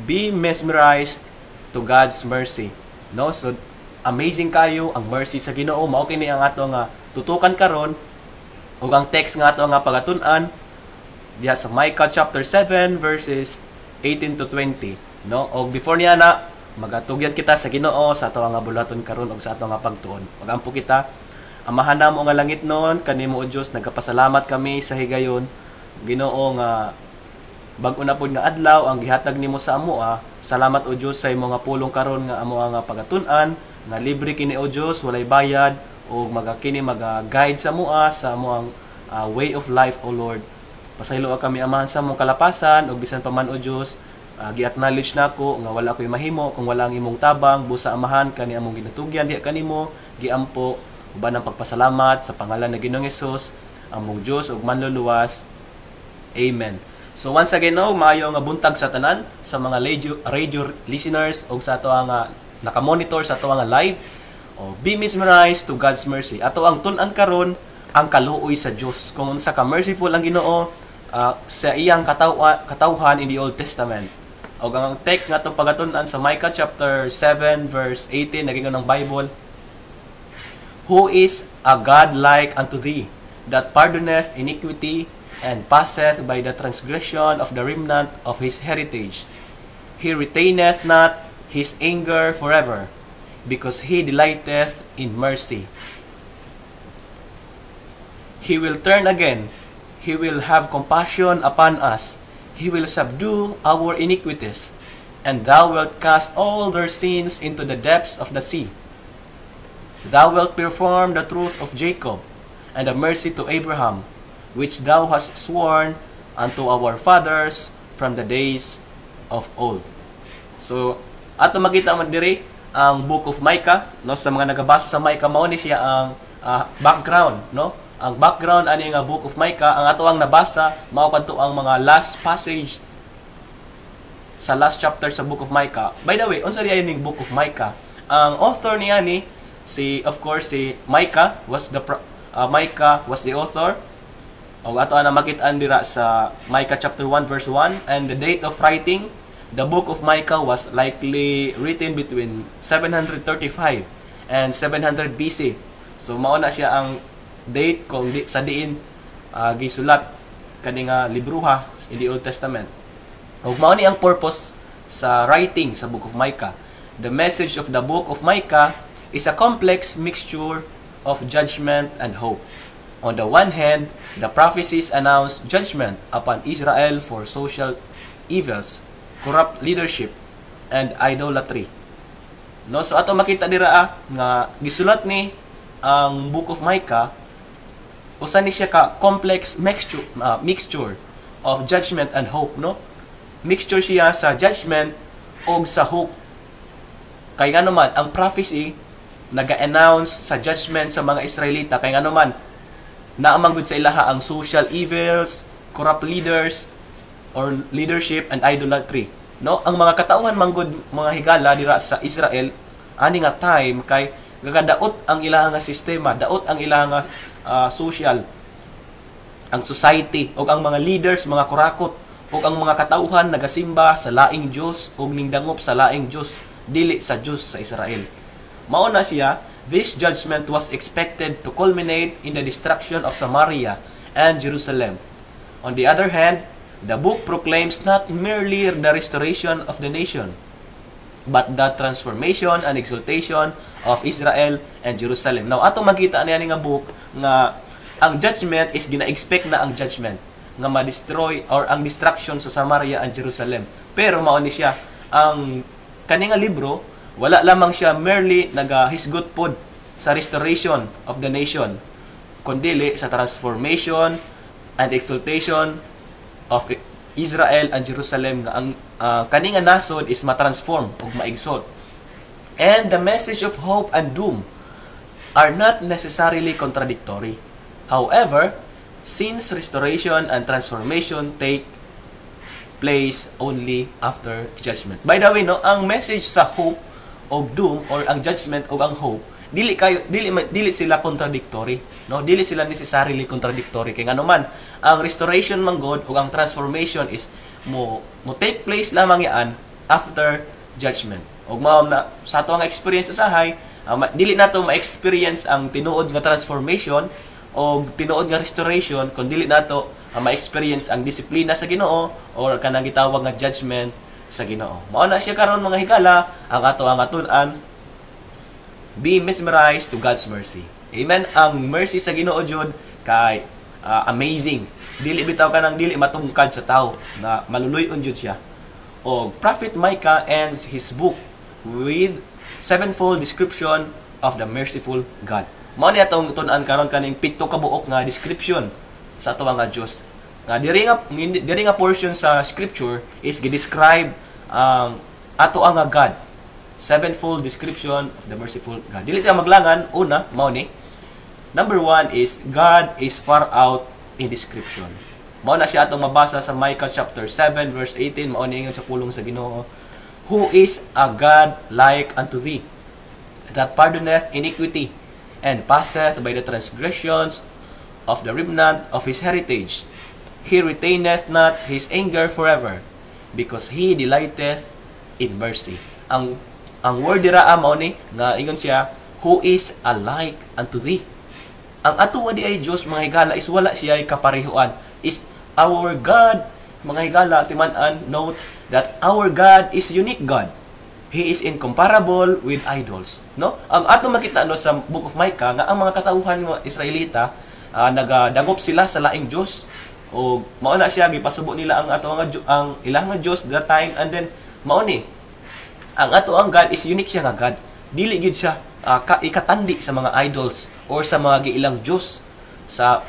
Be mesmerized to God's mercy. No? So amazing kayo ang mercy sa Ginoo. Mao kini ang ato nga tutukan karon ug ang text nga ato nga pagatun-an diha sa Micah chapter 7 verses 18 to 20, no? Og before niya na, magatugyan kita sa Ginoo sa ato nga bulaton karon ug sa ato nga pagtuon. Magampo kita. Amahan namo nga langitnon, kanimo o Dios nagapasalamat kami sa higayon, Ginoo, nga bag-o na pod nga adlaw ang gihatag nimo sa amoa. Salamat, o Dios, sa imong nga pulong karon nga amo nga pagatun-an, nga libre kini, o Dios, walay bayad, ug maga kini maga-guide sa amoa sa amoang way of life, O Lord. Pasayloa kami, Amahan, sa among kalapasan, ug bisan pa man, o Dios, gi-acknowledge nako nga wala ko'y mahimo kung wala ang imong tabang. Busa, Amahan, kani among ginatugyan diha kanimo, giampo uban ang pagpasalamat sa pangalan ng Ginoong Hesus, among Dios ug Manluluwas. Amen. So once again, no, maayo nga buntag sa tanan, sa mga radio listeners ug sa ato nga naka-monitor sa ato nga live. O, be mesmerized to God's mercy. Ato ang tun-an karon ang kaluoy sa Dios. Kung unsa ka merciful ang Ginoo sa iyang katawhan in the Old Testament. Og ang text nga atong pagatun-an sa Micah chapter 7 verse 18, naging ng Bible, "Who is a God like unto thee, that pardoneth iniquity and passeth by the transgression of the remnant of his heritage? He retaineth not his anger forever, because he delighteth in mercy. He will turn again, he will have compassion upon us, he will subdue our iniquities, and thou wilt cast all their sins into the depths of the sea. Thou wilt perform the truth of Jacob, and the mercy to Abraham, which thou hast sworn unto our fathers from the days of old." So, ato makita man diri ang Book of Micah, no? Sa mga nagabasa sa Micah, mao ni siya ang background, no? Ang background ani nga Book of Micah, ang ato ang nabasa mao kadto ang mga last passage sa last chapter sa Book of Micah. By the way, unsa diay ning Book of Micah? Ang author niya ni si, of course, si Micah was the author. Og ato na makit-an dira sa Micah chapter 1 verse 1, and the date of writing, the Book of Micah was likely written between 735 and 700 BC. So mao na siya ang date kung di, sa diin gisulat kani nga libruha in the Old Testament. Ug mao ni ang purpose sa writing sa Book of Micah. The message of the Book of Micah is a complex mixture of judgment and hope. On the one hand, the prophecies announce judgment upon Israel for social evils, corrupt leadership, and idolatry. No, so ato makita dira nga gisulat ni ang Book of Micah, usa ni siya ka complex mixture of judgment and hope, no? Mixture siya sa judgment og sa hope. Kay ngano man, ang prophecy naga-announce sa judgment sa mga Israelita, kay ngano man naa man gud sa ilaha ang social evils, corrupt leaders or leadership and idolatry. No, ang mga katawhan man gud, mga higala, dira sa Israel ani nga time kay gagadaot ang ilaha nga sistema, daot ang ilaha nga social, ang society, ug ang mga leaders mga kurakot, ug ang mga katawhan nagasimba sa laing Dios ug ningdangop sa laing Dios, dili sa Dios sa Israel. Mao na siya, this judgment was expected to culminate in the destruction of Samaria and Jerusalem. On the other hand, the book proclaims not merely the restoration of the nation, but the transformation and exaltation of Israel and Jerusalem. Now, ato makita niya nga book nga ang judgment is gina-expect na ang judgment nga ma-destroy or ang destruction sa Samaria and Jerusalem. Pero mao ni siya ang kani nga libro, wala lamang siya merely nagahisgot pod sa restoration of the nation, kundili sa transformation and exaltation of Israel and Jerusalem, nga ang kani nga nasod is ma-transform ug ma-exalt. And the message of hope and doom are not necessarily contradictory. However, since restoration and transformation take place only after judgment. By the way, no, ang message sa hope o doom or ang judgment o ang hope, dili kayo dili dili sila contradictory, no? Dili sila necessarily contradictory, kay ngano man ang restoration man god ug ang transformation is mo mo take place lamang yan after judgment. Ug mao na sa ato ang experience usahay, dili nato ma-experience ang tinuod nga transformation o tinuod nga restoration kung dili nato ma-experience ang disiplina sa Ginoo or kanang gitawag nga judgment sa Ginoo. Mao na siya karon, mga higala, ang ato ang atun-an: be mesmerized to God's mercy. Amen. Ang mercy sa Ginoo jud kay amazing. Dili bitaw kanang dili matungkad sa tao na maluluy-on jud siya. O Prophet Micah ends his book with sevenfold description of the merciful God. Mao ni atong tun-an karon, kaning pito ka buok nga description sa ato nga Dios. Nga diri nga portion sa scripture is gi-describe ang ato ang nga God. Sevenfold description of the merciful God. Dili ta maglangan, una, mao ni. Number one is God is far out in description. Mao na siya atong mabasa sa Micah chapter 7 verse 18, mao ni ingon sa pulong sa Ginoo: "Who is a God like unto thee, that pardoneth iniquity and passeth by the transgressions of the remnant of his heritage? He retaineth not his anger forever, because he delighteth in mercy." Ang word dira mao ni nga ingon siya, "Who is alike unto thee?" Ang ato di ay Dios, mga higala, is wala siya ay kaparehoan. Is our God, mga higala, timan-an, note that our God is unique God. He is incomparable with idols, no? Ang ato makita, no, sa Book of Micah nga ang mga katawhan nga Israelita, nagadangop sila sa laing Dios o mao na siya gipasubo nila ang ato nga ang ilang nga Dios that time. And then mao ni ang ato ang God is unique siya nga God. Dili gid siya ikatandi sa mga idols or sa mga giilang Dios sa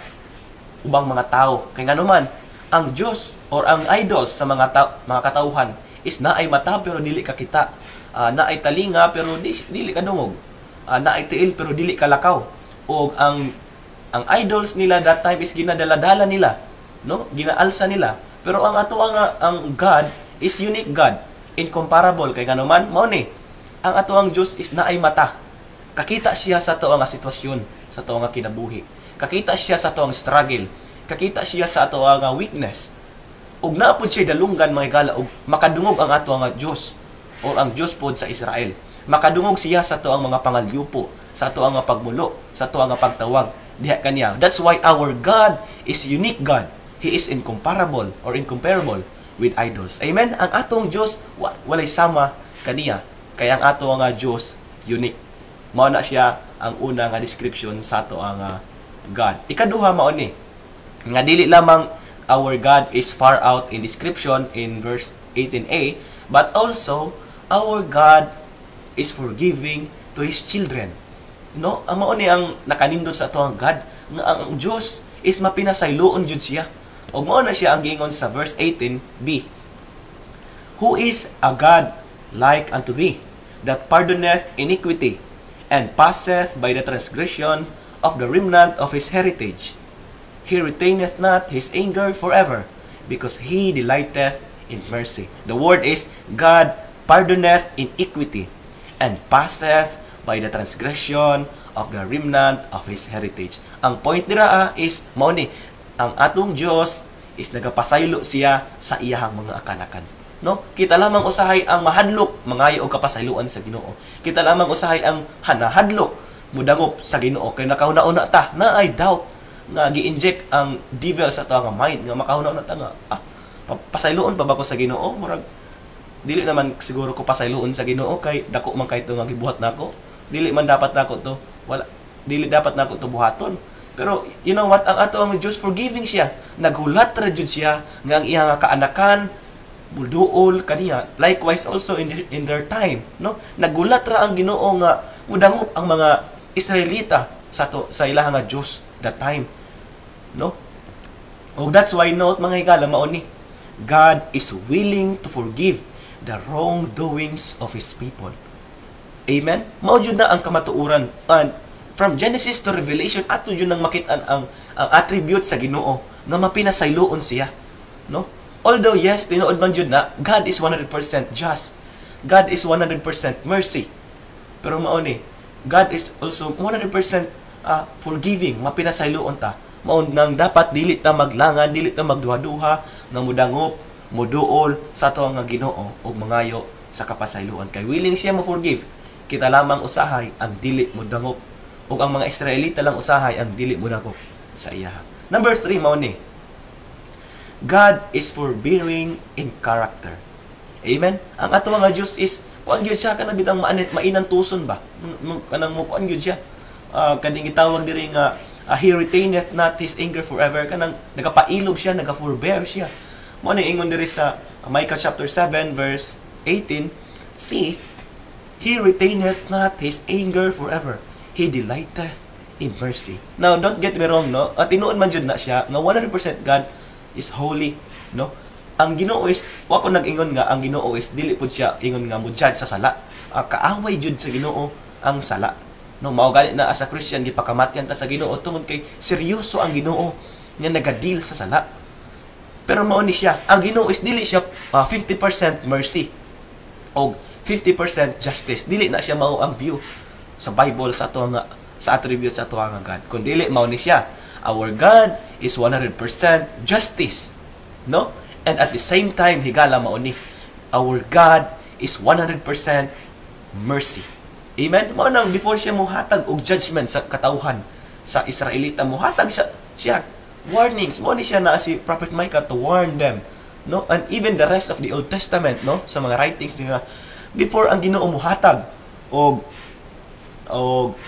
ubang mga tao. Kay nganuman, ang Dios or ang idols sa mga katawhan is naay mata pero dili ka kita. Naay talinga pero dili ka dungog. Naay tiil pero dili ka lakaw. O ang idols nila that time is ginadala-dala nila, no? Ginaalsa nila. Pero ang ato ang God is unique God, incomparable, kay nganuman mao ni ang ato ang Dios is naay mata. Kakita siya sa ato nga sitwasyon, sa ato nga kinabuhi. Kakita siya sa ato ang struggle. Kakita siya sa ato nga weakness. Ug naa pod siya dalunggan, mga higala, ug makadungog ang ato nga Dios or ang Dios pod sa Israel. Makadungog siya sa ato ang mga pangalyupo, sa ato ang mga pagmulo, sa ato ang mga pagtawag diha kaniya. That's why our God is unique God. He is incomparable or incomparable with idols. Amen. Ang atong Dios walay sama kaniya. Kay ang ato nga Dios unique. Mao na siya ang una nga description sa ato ang God. Ikaduha, mao ni nga dili lamang our God is far out in description in verse 18a, but also our God is forgiving to His children. No, ang mao ni ang nakanindot sa ato ang God nga ang Dios is mapinasayloon jud siya. Ug mao na siya ang giingon sa verse 18b. "Who is a God like unto thee, that pardoneth iniquity and passeth by the transgression of the remnant of his heritage? He retaineth not his anger forever, because he delighteth in mercy." The word is "God pardoneth iniquity and passeth by the transgression of the remnant of his heritage." Ang point dira is mao ni ang atong Dios is nagapasaylo siya sa iyahang mga akanakan. No? Kita lamang usahay ang mahadlok mangayo og kapasayloan sa Ginoo. Kita lamang usahay ang hanahadlok mudangop sa Ginoo kay nakahuna-una ta, na ay doubt nga gi-inject ang devil sa ato nga mind nga makahuna-una ta nga, "Ah, pasayloon pa ba ko sa Ginoo? Murag dili naman siguro ko pasayloon sa Ginoo kay dako man kay to nga gibuhat nako. Dili man dapat nako to, wala, dili dapat nako to buhaton." Pero you know what, ang ato ang Dios, forgiving siya. Naghulat ra jud siya nga ang iyang kaanakan muduol kaniya. Likewise also in their time, no, nagulat ra ang Ginoo nga mudangop ang mga Israelita sa ilaha nga Dios that time, no? Og that's why, note, mga higala, mao ni God is willing to forgive the wrongdoings of His people. Amen. Mao jud na ang kamatuoran, and from Genesis to Revelation, ato jud nang makit-an ang attribute sa Ginoo nga mapinasayloon siya, no? Although yes, tinuod man jud na God is 100% just. God is 100% mercy. Pero mao ni God is also 100% forgiving, mapinasayloon ta. Mao nang dapat dili ta maglangan, dili ta magduha-duha nga mudangop. Muduol sa ato nga Ginoo ug mangayo sa kapasayloan kay willing siya mo forgive. Kita lamang usahay ang dili modangop ug ang mga Israelita lang usahay ang dili modangop sa iya. Number 3 mao ni, God is forbearing in character. Amen. Ang ato nga Dios is kuan gyud siya, kanang bitang mainantuson ba, kanang mo kuan gyud siya, kaning gitawag diri nga he retaineth not his anger forever, kanang nagapailob siya, nagaforbear siya. Mo ni ingon diri sa Micah chapter 7 verse 18, "See, he retaineth not his anger forever. He delighteth in mercy." Now, don't get me wrong, no? At tinuod man jud na siya nga 100% God is holy, no? Ang Ginoo is wa ko nag-ingon nga ang Ginoo is dili pud siya ingon nga mo judge sa sala. Kaaway jud sa Ginoo ang sala. No, mao gani na as a Christian gipakamatyan ta sa Ginoo tungod kay seryoso ang Ginoo nga naga-deal sa sala. Pero mao ni siya, ang Ginoo is dili siya 50% mercy og 50% justice. Dili na siya mao ang view sa Bible sa ato nga sa attributes sa ato nga God. Kun dili mao ni siya, our God is 100% justice, no? And at the same time, higala, mao ni our God is 100% mercy. Amen. Mao nang before siya mohatag og judgment sa katawhan sa Israelita, mohatag siya warnings. Mao ni siya na si Prophet Micah to warn them, no? And even the rest of the Old Testament, no, sa mga writings nga before ang Ginoo mohatag og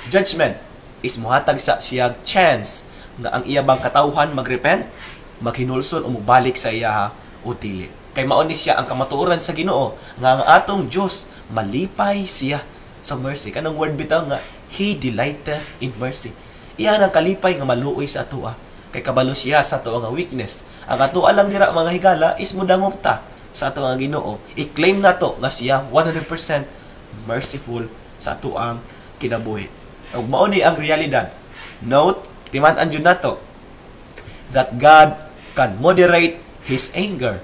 judgment is mohatag sa siya chance nga ang iya bang katawhan magrepent, maghinulsol o mobalik sa iya o dili. Kay mao ni siya ang kamatuoran sa Ginoo nga ang atong Dios malipay siya sa mercy. Kanang word bitaw nga he delighteth in mercy. Iya ang kalipay nga maluoy sa atoa. Kay kabalo siya sa ato nga weakness. Ang atoa lang dira, mga higala, is mudangop ta sa ato nga Ginoo. I-claim nato nga siya 100% merciful sa atoang kinabuhi. Ug mao ni ang realidad. Note, timan-an jud nato that God can moderate His anger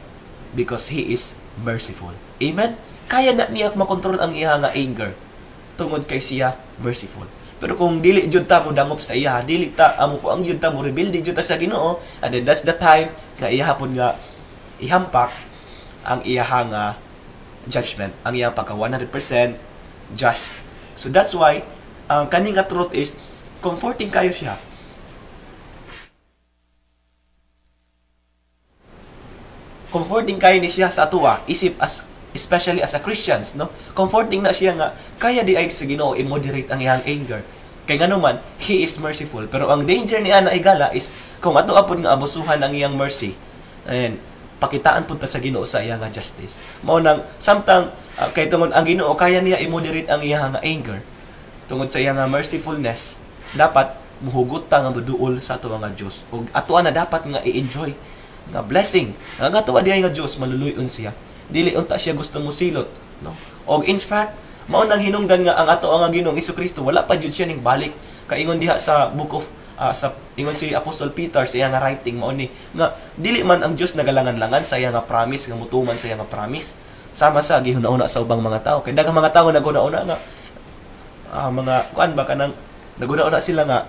because He is merciful. Amen? Kaya na niya makontrol ang iya nga anger tungod kay siya merciful. Pero kung dili jud ta mo dangop sa iya, dili ta amo ko ang jud ta mo rebelde jud ta sa Ginoo, and then that's the time nga iya hapon nga ihampak ang iya nga judgment, ang iyang pagka 100% just. So that's why ang kaning nga truth is comforting kayo siya. Comforting kayo ni siya sa atuwa, isip as especially as a Christians, no? Comforting na siya nga kaya di ay sa Ginoo i-moderate ang iyang anger. Kay ngano man, he is merciful. Pero ang danger niya na igala is kung ato apod nga abusuhan ang iyang mercy, and pakitaan pud ta sa Ginoo sa iyang nga justice. Mao nang samtang kay tungod ang Ginoo kaya niya i-moderate ang iyang nga anger tungod sa iyang nga mercifulness, dapat muhugot ta nga moduol sa ato nga Dios. Ug ato na dapat nga i-enjoy nga blessing. Ang ato diay nga Dios maluluy-on siya. Dili unta siya gusto mo silot, no? Og in fact, mao nang hinungdan nga ang ato ang Ginoong Kristo wala pa jud siya ning balik. Kaingon diha sa book of sa ingon si Apostol Peter sa iyang writing, mao ni nga dili man ang Dios nagalangan-langan sa iyang nga promise nga mutuman sa iyang nga promise sama sa gihuna-una sa ubang mga tao. Kay daghang mga tao naghuna-una nga mga kuan ba, kanang naghuna-una sila nga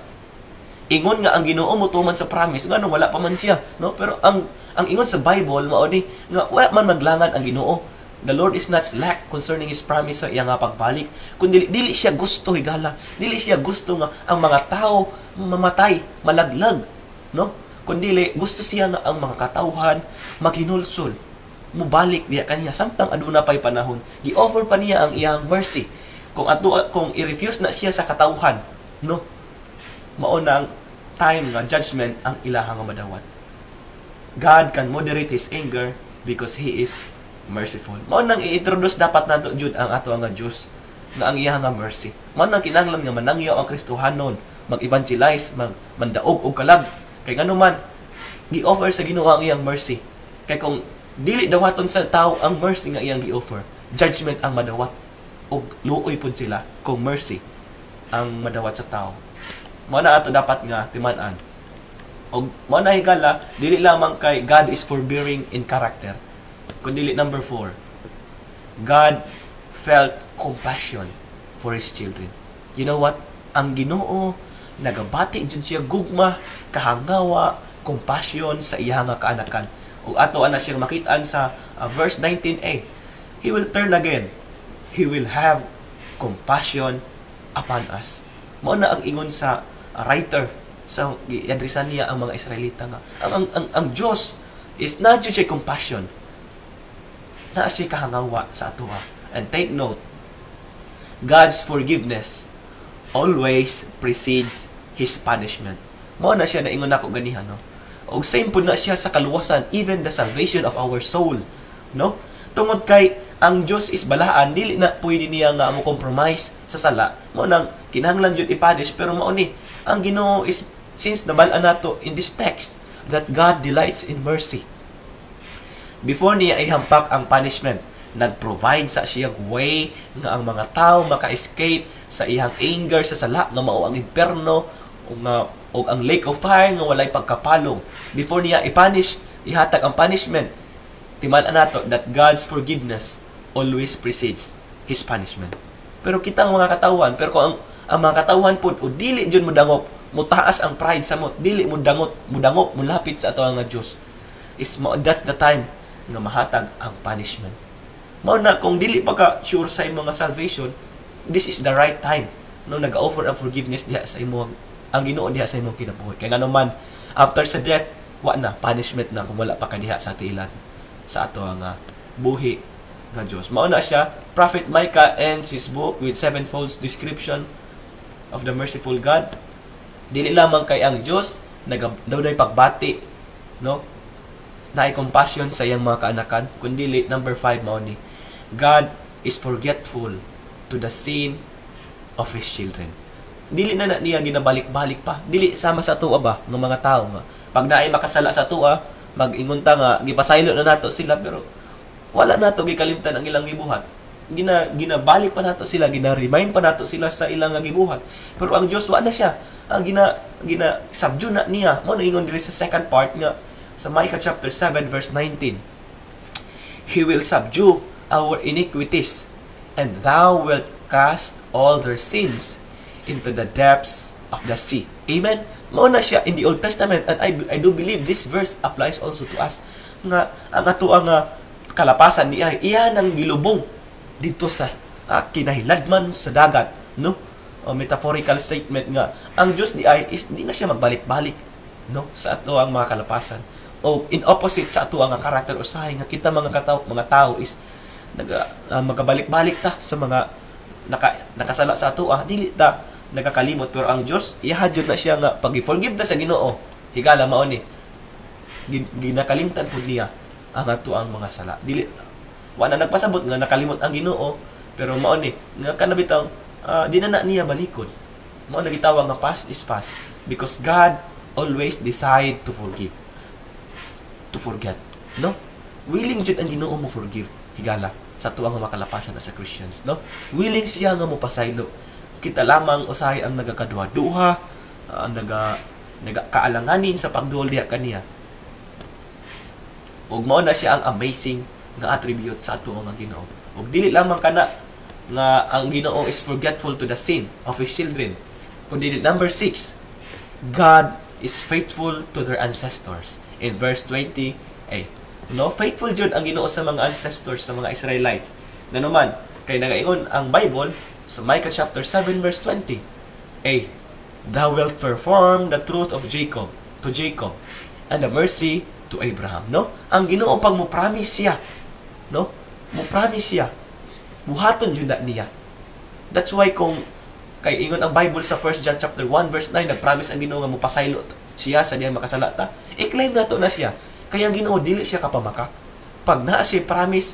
ingon nga ang Ginoo motuman sa promise ngano wala pa man siya, no? Pero ang ingon sa Bible mao ni nga wala man maglangan ang Ginoo. The Lord is not slack concerning His promise sa iyang nga pagbalik, kun dili, dili siya gusto, higala, dili siya gusto nga ang mga tao mamatay, malaglag, no? Kun dili gusto siya nga ang mga katawhan maghinulsol, mubalik diya kaniya samtang aduna pay panahon. Gi-offer pa niya ang iyang mercy. Kung ato kung i-refuse na siya sa katawhan, no, mao nang time nga judgment ang ilahang nga madawat. God can moderate His anger because He is merciful. Mao nang i-introduce dapat nato jud ang ato nga Dios nga ang iyang nga mercy. Mao nang kinahanglan nga manangyaw ang Kristohanon, mag-evangelize, mag mandaog og kalag. Kay ngano man gi-offer sa Ginoo ang iyang mercy. Kay kung dili dawaton sa tao ang mercy nga iyang gi-offer, judgment ang madawat og luoy pud sila kung mercy ang madawat sa tao. Mao na ato dapat nga timan-an. Og mao na, higala, dili lamang kay God is forbearing in character, kundi number 4, God felt compassion for His children. You know what? Ang Ginoo nagabati jud siya gugma, kahangawa, compassion sa iya nga kaanakan. Ug ato ana siyang makitaan sa verse 19a. He will turn again. He will have compassion upon us. Mao na ang ingon sa writer sa giadresan niya ang mga Israelita nga ang Dios is not just a compassion, naa siya kahangawa sa atoa. And take note, God's forgiveness always precedes His punishment. Mao na siya naingon nako ganiha, no? Og same pud na siya sa kaluwasan, even the salvation of our soul, no? Tungod kay ang Dios is balaan, dili na pwede niya nga mo compromise sa sala. Mao nang kinahanglan jud i-punish, pero mao ni ang Ginoo is, since nabal-an nato in this text that God delights in mercy. Before niya ihampak ang punishment, nag-provide sa siya way nga ang mga tao maka-escape sa iyang anger sa sala nga mao ang imperno o nga o ang lake of fire nga walay pagkapalong. Before niya i-punish, ihatag ang punishment, timan nato that God's forgiveness always precedes His punishment. Pero kita ang mga katawhan, pero kung ang mga katawhan pod o dili jud mo dangop, mutaas ang pride sa mo, dili mo dangot, mo dangop, mulapit sa ato nga Dios. Is mo that's the time nga mahatag ang punishment. Mao na kung dili pa ka sure sa imong nga salvation, this is the right time, no? Nag-offer ang forgiveness diha sa imong ang Ginoo diha sa imong kinabuhi. Kay ngano man, after sa death, wa na punishment na kung wala pa ka diha sa tiilan sa ato nga buhi nga Dios. Mao na siya, Prophet Micah ends his book with sevenfold description of the merciful God. Dili lamang kay ang Dios naga dunay pagbati, no? Naay compassion sa iyang mga kaanakan, kundi number 5, mao ni God is forgetful to the sin of His children. Dili na niya ginabalik-balik pa. Dili sama sa atoa ba ng mga tao nga pag naay makasala sa atoa, mag-ingon ta nga gipasaylo na nato sila, pero wala nato gikalimtan ang ilang gibuhat. Ginabalik pa nato sila, gina-remind pa nato sila sa ilang nga gibuhat. Pero ang Dios, wa na siya. Ang gina gina subdue na niya. Mao na ingon diri sa second part nga sa Micah chapter 7 verse 19. "He will subdue our iniquities, and thou wilt cast all their sins into the depths of the sea." Amen. Mao na siya in the Old Testament, and I do believe this verse applies also to us nga ang ato ang kalapasan niya iya nang gilubong dito sa kinahiladman sa dagat, no? O metaphorical statement nga ang Dios di ay is di na siya magbalik-balik, no, sa ato ang mga kalapasan. O in opposite sa ato ang karakter usahay nga kita mga katao, mga tao is magabalik-balik ta sa mga nakasala sa ato, dili ta nagakalimot. Pero ang Dios, iya jud na siya nga pag i-forgive ta sa Ginoo, higala, mao ni ginakalimtan pud niya ang ato ang mga sala. Dili, wa na nagpasabot nga nakalimot ang Ginoo, pero mao ni nga kana bitang di na niya balikon. Mao na gitawag nga past is past because God always decide to forgive, to forget, no? Willing jud ang Ginoo mo forgive, higala, sa atuang makalapasan as a Christians, no? Willing siya nga mo pasaylo. Kita lamang usahay ang nagakaduha-duha, ang nagakaalanganin sa pagduol diha kaniya. Ug mao na siya ang amazing nga attribute sa ato nga Ginoo. Ug dili lamang kana nga ang Ginoo is forgetful to the sin of His children, kundi number 6, God is faithful to their ancestors. In verse 20, eh, no, faithful jud ang Ginoo sa mga ancestors sa mga Israelites. Ngano man, kay nagaingon ang Bible sa Micah chapter 7 verse 20, "A, thou wilt perform the truth of Jacob to Jacob and the mercy to Abraham," no? Ang Ginoo, pag mo promise siya, no? Mo promise siya, buhaton jud na niya. That's why kung kay ingon ang Bible sa 1 John chapter 1 verse 9, nagpromise ang Ginoo nga mopasaylo siya sa diyang makasala ta. I-claim nato na siya. Kaya ang Ginoo, dili siya kapamaka. Pag naa siya promise,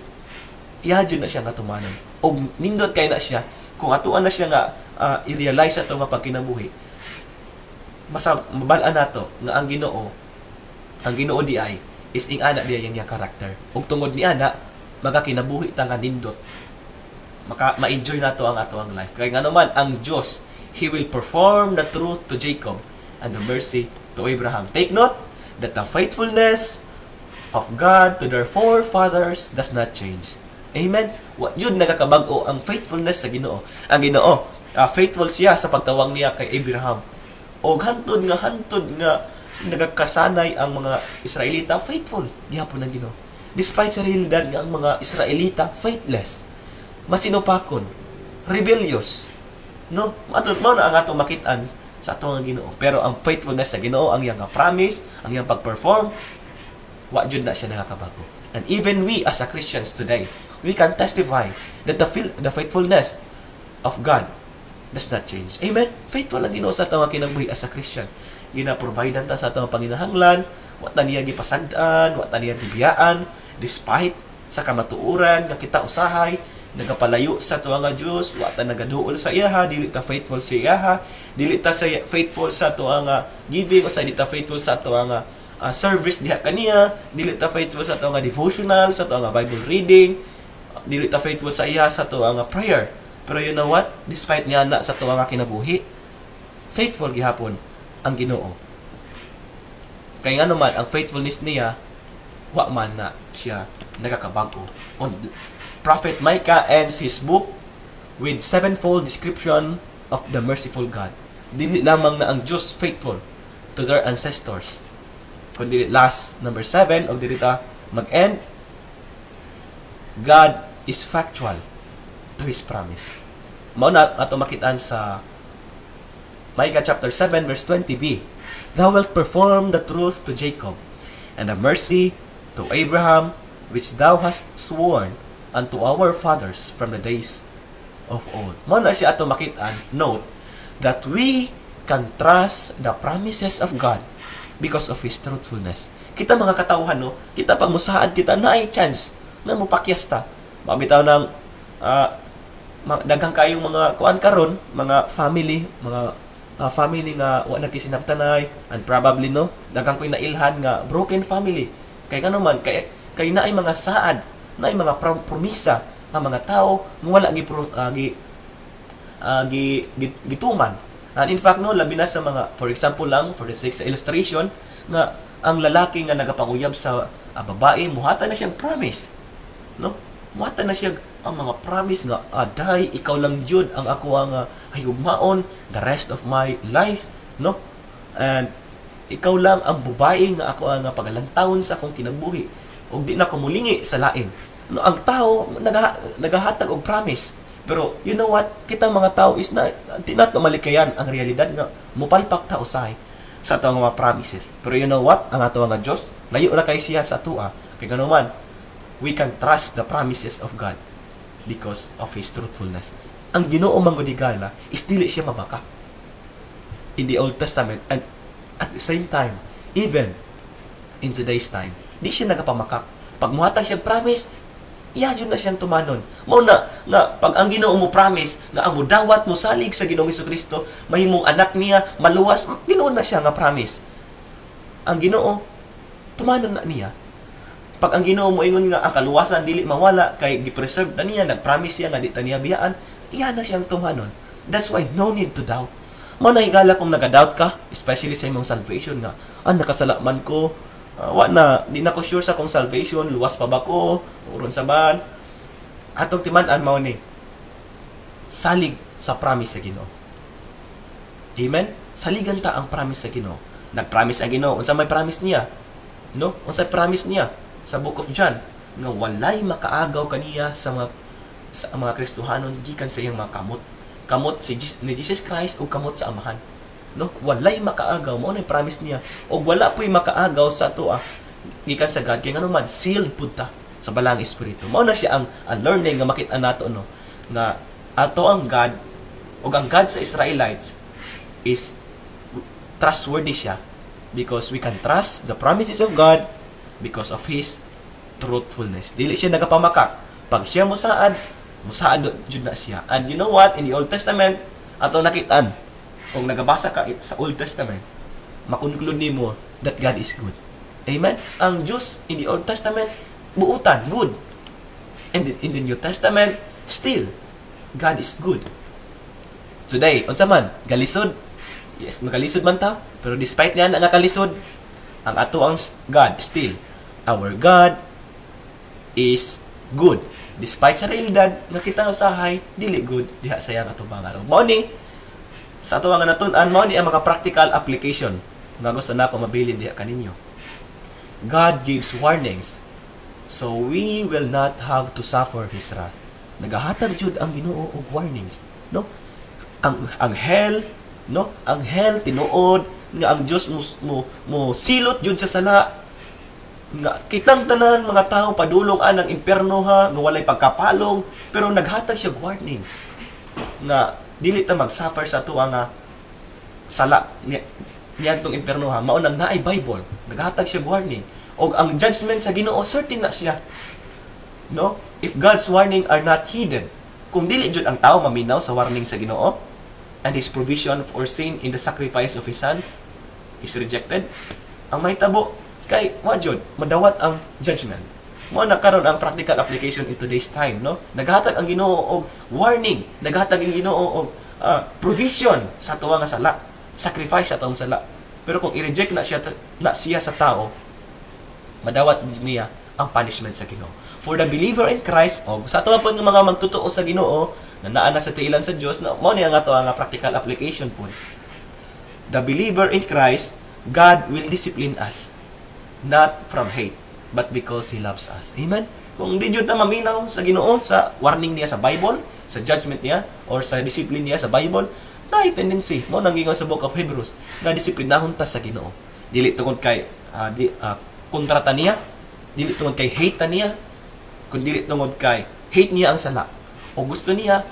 iya jud na siya nga tumanon. Og nindot kay na siya kung atuan na siya nga i-realize ato nga pagkinabuhi. Masa mabal-an nato nga ang Ginoo di ay is ing-ana diay ang iyang karakter. Ug tungod ni ana, magakinabuhi ta nga nindot. Maka ma-enjoy nato ang ato ang life. Kay ngano man, ang Dios, He will perform the truth to Jacob and the mercy to Abraham. Take note that the faithfulness of God to their forefathers does not change. Amen. Wa jud nagakabag-o ang faithfulness sa Ginoo. Ang Ginoo, faithful siya sa pagtawag niya kay Abraham. Og hantod nga nagakasanay ang mga Israelita, faithful gihapon ang Ginoo. Despite sa realidad nga ang mga Israelita faithless, masinupakon, rebellious, no? Ato mao na ang atong makit-an sa ato nga Ginoo. Pero ang faithfulness sa Ginoo, ang iyang promise, ang iyang pag-perform, wa jud na siya nakakabago. And even we as a Christians today, we can testify that the faithfulness of God does not change. Amen? Faithful ang Ginoo sa atong kinabuhi as a Christian. Gina-providean ta sa atong panginahanglan, wa ta niya gipasad-an, wa ta niya gibiyaan, despite sa kamatuoran nga kita usahay nagapalayo sa tuwa nga Dios, wa ta nagaduol sa iyaha, dili ta faithful sa iyaha, dili ta sa faithful sa tuwa nga giving o sa dili ta faithful sa tuwa nga service diha kaniya, dili ta faithful sa tuwa nga devotional, sa tuwa nga Bible reading, dili ta faithful sa iya sa tuwa nga prayer. Pero you know what? Despite niya na sa tuwa nga kinabuhi, faithful gihapon ang Ginoo. Kay ngano man, ang faithfulness niya wa man na siya nagakabag-o. On Prophet Micah ends his book with sevenfold description of the merciful God. Dili lamang na ang Diyos faithful to their ancestors, kundi last, number 7, og dili ta mag-end, God is factual to His promise. Mao na ato makitaan sa Micah chapter 7 verse 20b. "Thou wilt perform the truth to Jacob, and the mercy to Abraham, which thou hast sworn unto our fathers from the days of old." Mao na siya ato makitaan, note, that we can trust the promises of God because of His truthfulness. Kita mga katawhan, no? Kita pag musaad kita, naay chance na mopakyas ta. Mabitaw ng daghang kayong mga kuan karon, mga family, mga family nga wa nagkisinabtanay, and probably, no, daghang ko'y nailhan nga broken family. Kay ngano man, kay naay mga saad, naay mga promisa nga mga tao nga wala gi gi, gi, gi gituman. And in fact, no, labi na sa mga, for example lang, for the sake sa illustration, nga ang lalaki nga nagapanguyab sa babae, muhatag na siyang promise. No? Muhatag na siya ang mga promise nga, "Aday, ikaw lang jud ang ako ang higugmaon the rest of my life," no? "And ikaw lang ang babae nga ako ang pagalantawon sa akong kinabuhi ug di na ko mulingi sa lain." No, ang tao nagahatag og promise. Pero you know what? Kita mga tao is na di na malikayan ang realidad nga mupalpak ta usahay sa atong mga promises. Pero you know what? Ang ato nga Dios, layo ra kay siya sa atua. Kay ngano man, we can trust the promises of God because of His truthfulness. Ang Ginoo man gud higala is dili siya mamakak. In the Old Testament and at the same time, even in today's time, di siya nagapamakak. Pag muhatag siya promise, iya jud na siyang tumanon. Mao na nga pag ang Ginoo mo promise nga ang mudawat mo salig sa Ginoong Kristo, mahimong anak niya, maluwas, Ginoo na siya nga promise. Ang Ginoo tumanon na niya. Pag ang Ginoo mo ingon nga ang kaluwasan dili mawala kay gi-preserve na niya, nag-promise siya nga di ta niya biyaan, iya na siyang tumanon. That's why no need to doubt. Mao na, higala, kung naga-doubt ka, especially sa imong salvation nga, "Ah, nakasala man ko, wa na, di na ko sure sa akong salvation, luwas pa ba ko, uron sa ban." Atong timan-an mao ni, salig sa promise sa Ginoo. Amen? Saligan ta ang promise sa Ginoo. Nag-promise ang Ginoo. Unsa may promise niya? No? Unsa may promise niya? Sa Book of John, nga walay makaagaw kaniya sa mga Kristohanon gikan sa iyang mga kamot. Kamot si Jesus, ni Jesus Christ o kamot sa Amahan. No? Walay makaagaw, mao na promise niya. Og wala po'y makaagaw sa atoa gikan sa God kay ngano man, sealed pud ta sa Balaang Espiritu. Mao na siya ang learning nga makita nato, no, nga ato ang God ug ang God sa Israelites is trustworthy siya because we can trust the promises of God because of His truthfulness. Dili siya nagapamakak. Pag siya musaad, musaad jud na siya. And you know what? In the Old Testament, ato nakitaan, kung nagabasa ka sa Old Testament, makonclude nimo that God is good. Amen? Ang Diyos in the Old Testament, buutan, good. And in the New Testament, still, God is good. Today, unsa man, galisod. Yes, magalisod man ta, pero despite niya nga kalisod, ang ato ang God still, our God is good. Despite sa realidad nga kita usahay dili good diha sa iyang atubangan. Mao ni sa ato nga natun-an, mao ni ang mga practical application. Nga gusto nako mabilin diha kaninyo. God gives warnings so we will not have to suffer His wrath. Nagahatag jud ang Ginoo og warnings, no? Ang hell, no? Ang hell, tinuod nga ang Dios mo silot jud sa sala, nga kitang tanan mga tao padulong anang impierno ha, nga walay pagkapalong, pero naghatag siya og warning nga dili ta mag-suffer sa atuang nga sala niadtong impierno ha. Mao nang naay Bible, naghatag siya og warning, og ang judgment sa Ginoo, certain na siya, no? If God's warning are not heeded, kung dili jud ang tao maminaw sa warning sa Ginoo and His provision for sin in the sacrifice of His Son is rejected, ang mahitabo kay wa jud madawat ang judgment. Mo na karon ang practical application in today's time, no? Naghatag ang Ginoo og warning, naghatag ang Ginoo og provision sa atuang nga sala, sacrifice sa atong sala. Pero kung i-reject na siya sa tao, madawat niya ang punishment sa Ginoo. For the believer in Christ, o sa ato po ng mga magtotoo sa Ginoo na naa na sa tiilan sa Dios, na mao niya nga ato ang practical application po. The believer in Christ, God will discipline us not from hate but because He loves us. Amen. Kung di jud ta maminaw sa Ginoo, sa warning niya sa Bible, sa judgment niya or sa discipline niya sa Bible, naay tendency mo nang giingon sa Book of Hebrews nga disiplinahon ta sa Ginoo. Dili tungod kay kontra ta niya, dili tungod kay hate ta niya, kun dili tungod kay hate niya ang sala o gusto niya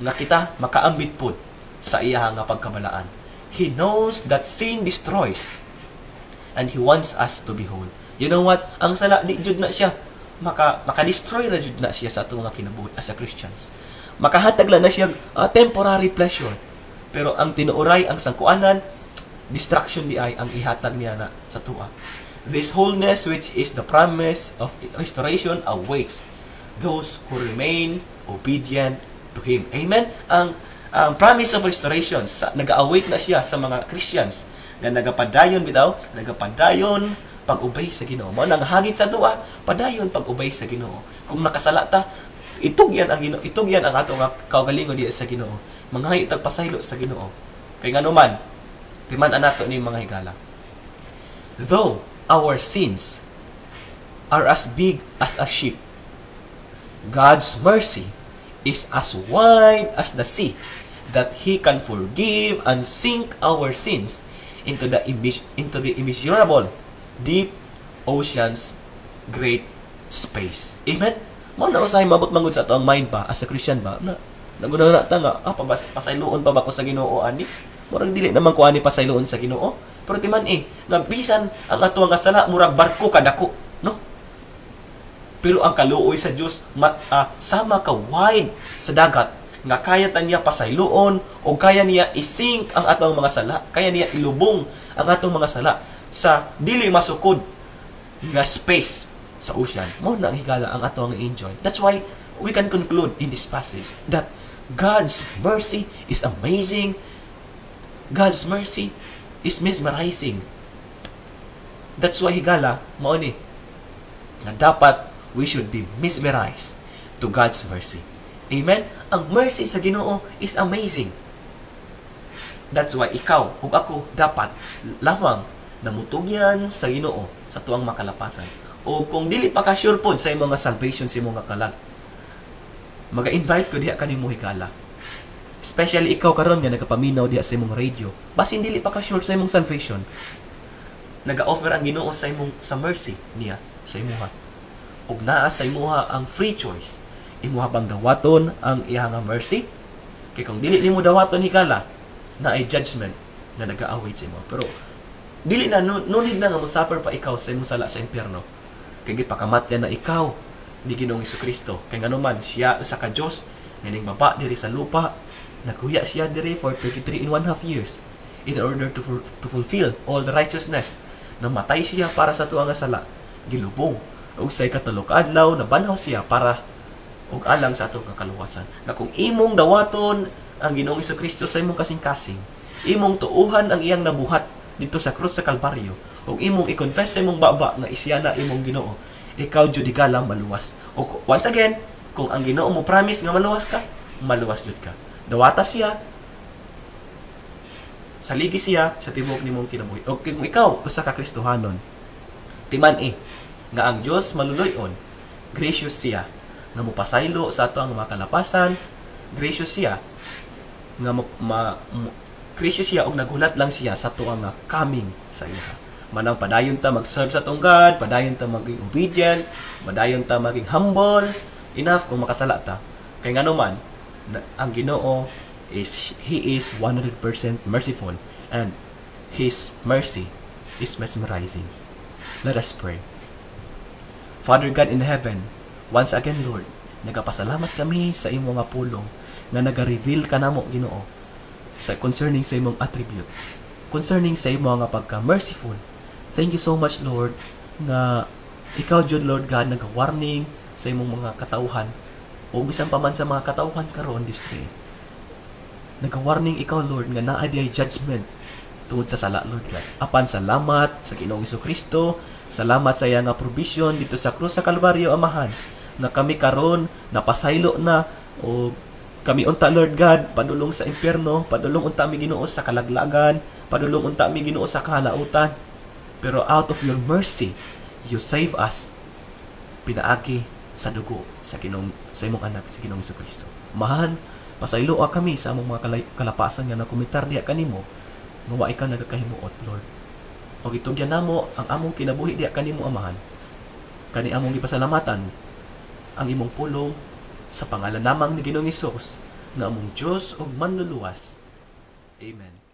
nga kita makaambit pud sa iya nga pagkabalaan. He knows that sin destroys and He wants us to be whole. You know what? Ang sala, di jud na siya maka-destroy ra jud na siya sa atong mga kinabuhi as a Christians. Makahatag lang na siya temporary pleasure. Pero ang tinuoray, ang sangkuanan, destruction di ay ang ihatag niya na sa atoa. This wholeness, which is the promise of restoration, awaits those who remain obedient to Him. Amen? Ang promise of restoration, nag-await na siya sa mga Christians nga nagapadayon bitaw, nagapadayon pag-obey sa Ginoo. Mao nang hagit sa atoa, padayon pag-obey sa Ginoo. Kung nakasala ta, itugyan ang Ginoo, itugyan ang ato nga kaugalingon diya sa Ginoo. Manghayo tag pasaylo sa Ginoo. Kay nganuman, timan-an nato ni, mga higala. Though our sins are as big as a ship, God's mercy is as wide as the sea that He can forgive and sink our sins into the immeasurable deep ocean's great space. Amen? Mao na usahay mabot mangud sa ato ang mind ba as a Christian ba na naguna na ta nga pasayloon pa ba ko sa Ginoo ani? Murag dili naman ko ani pasayloon sa Ginoo. Pero timan eh nga bisan ang ato nga sala murag barko kadako, no? Pero ang kaluoy sa Dios sama ka wide sa dagat nga kaya ta niya pasayloon o kaya niya isink ang atong mga sala, kaya niya ilubong ang atong mga sala sa dili masukod nga space sa ocean. Mo na ang higala ang ato ang enjoy. That's why we can conclude in this passage that God's mercy is amazing. God's mercy is mesmerizing. That's why, higala, mao ni nga dapat we should be mesmerized to God's mercy. Amen? Ang mercy sa Ginoo is amazing. That's why ikaw ug ako dapat lamang namutugyan sa Ginoo sa tuang makalapasan. O kung dili pa ka sure pod sa imong nga salvation, sa imong nga kalag, maga-invite ko diha kanimo, higala. Especially ikaw karon nga nagapaminaw diha sa imong radio. Basin dili pa ka sure sa imong salvation. Naga-offer ang Ginoo sa imong sa mercy niya sa imuha. Ug naa sa imuha ang free choice. Imuha bang dawaton ang iya nga mercy? Kay kung dili nimo dawaton, higala, naay judgment na nag-await sa imo. Pero dili na no, no need na nga mo-suffer pa ikaw sa imong sala sa impyerno. Kay gipakamatyan na ikaw ni Ginoong Kristo. Kay nganuman siya usa ka Dios nga ning baba diri sa lupa, naghuya siya diri for 33 and one half years in order to fulfill all the righteousness. Namatay siya para sa tuang nga sala. Gilubong. Ug sa ikatulo ka adlaw nabanhaw siya para ug alang sa atong kaluwasan. Nga kung imong dawaton ang Ginoong Kristo sa imong kasing-kasing, imong tuuhan ang iyang nabuhat dito sa krus sa Kalbaryo, ug imong i-confess sa imong baba nga siya na imong Ginoo, ikaw jud, higala, maluwas. O once again, kung ang Ginoo mo promise nga maluwas ka, maluwas jud ka. Dawata siya. Saligi siya sa tibuok nimong kinabuhi. O kung ikaw usa ka Kristohanon, timan-i nga ang Dios maluluy-on, gracious siya nga mopasaylo sa ato ang mga kalapasan, gracious siya nga mo, ma, mo, gracious siya og naghulat lang siya sa ato ang coming sa iya. Manang padayon ta mag-serve sa atong God, padayon ta maging obedient, padayon ta maging humble enough kung makasala ta. Kay ngano man, ang Ginoo is He is 100% merciful and His mercy is mesmerizing. Let us pray. Father God in heaven, once again, Lord, nagapasalamat kami sa imong nga pulong nga naga-reveal ka namo, Ginoo, sa concerning sa imong attribute, concerning sa imong nga pagka-merciful. Thank you so much, Lord, nga ikaw jud, Lord God, naga-warning sa imong mga katawhan o bisan pa man sa mga katawhan karon this day. Naga-warning ikaw, Lord, nga naa diay judgment tungod sa sala, Lord God. Apan salamat sa Ginoong Kristo, salamat sa iya nga provision dito sa krus sa Kalbaryo, Amahan, nga kami karon napasaylo na o kami unta, Lord God, padulong sa impyerno, padulong unta mi, Ginoo, sa kalaglagan, padulong unta mi, Ginoo, sa kahalautan. Pero out of your mercy, you save us pinaagi sa dugo sa Ginoong sa imong anak, sa Ginoong Kristo. Amahan, pasayloa kami sa among mga kalapasan nga nakomitar diha kanimo nga wa ikaw nagakahimuot, Lord. Og itugyan namo ang among kinabuhi diha kanimo, Amahan. Kani among gipasalamatan ang imong pulong sa pangalan namang ni Ginoong Hesus nga among Dios ug Manluluwas. Amen.